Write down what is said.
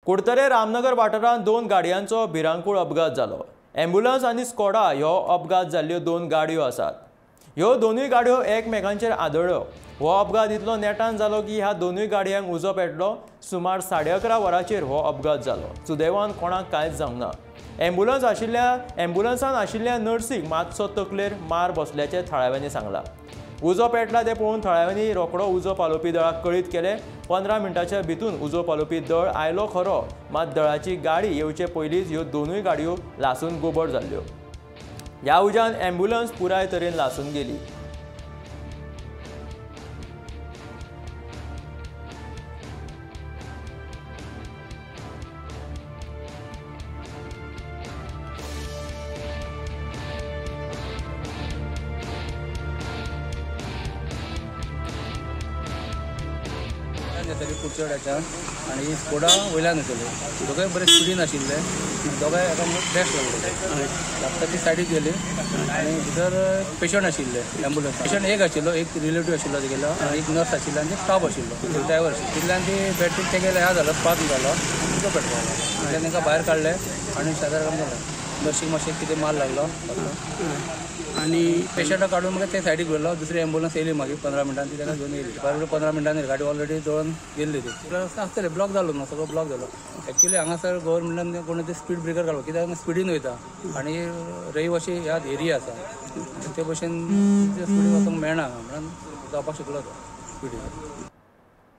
कुडतरे रामनगर वाठारांत दोन गाडयांचो भिरांकूळ अपघात जालो. ॲम्ब्युलन्स आनी स्कोडा ह्यो अपघात जाल्ल्यो दोन गाडयो आसात. ह्यो दोनूय गाडयो एकमेकांचेर आदळ्ळ्यो. हो अपघात इतलो नेटान जालो की ह्या दोनूय गाडयांक उजो पेटलो. सुमार 11:30 वरांचेर हो अपघात जालो. सुदैवान कोणाक कांयच जावंक ना. ॲम्ब्युलन्सान आशिल्ल्या नर्सीक मातसो तकलेर मार बसल्याचें थळाव्यांनी सांगलां. उजो पेटला तें पळोवन थळाव्यांनी रोखडो उजो पालोवपी दळाक कळीत केलें. 15 मिनटाच्या भितून उजो पालोवपी दळ आयलो खरो, मात दळाची गाडी येवचे पयलींच ह्यो दोनूय गाडयो लासून गोबर जाल्ल्यो. ह्या उज्यान ॲम्ब्युलन्स पुराय तरेन लासून गेली. येतली कुडचड्याच्यान आनी स्कोडा वयल्यान येतली. दोगांय बरे स्पिडीन आशिल्ले. दोगांय एकामेकांक डॅश लागले. लागता ती सायडीक गेली आनी भितर पेशंट आशिल्ले. ॲम्ब्युलन्स पेशंट एक आशिल्लो, एक रिलेटीव आशिल्लो तेगेलो आनी एक नर्स आशिल्लो आनी स्टाफ आशिल्लो, ड्रायवर आशिल्लो. तितल्यान ती बॅटरी तेगेले ह्या जालो, स्पार्क जालो, उजो पेटपाक लागलो. तितल्यान तांकां भायर काडले आनी शेजाऱ्याक जालें. नर्सीक मातशें कितें मार लागलो आनी पेशंटाक काडून मागीर ते सायडीक व्हेलो. दुसरी ॲम्ब्युलन्स येयली मागीर 15 मिनटान, ती ताका घेवन येयली. बरोबर 15 मिनटांनी गाडी ऑलरेडी जळोवन गेल्ली. ती आसतले ब्लॉक जालो ना, सगळो ब्लॉक जालो. एक्चुअली हांगासर गव्हर्मेंटान कोण ते स्पीड ब्रेकर घालप, कित्याक स्पिडीन वयता आनी रहिवाशी ह्या एरिया आसा, ते भशेन स्पिडीन वचूंक मेळना म्हणून जावपाक शकलो तो स्पिडीन.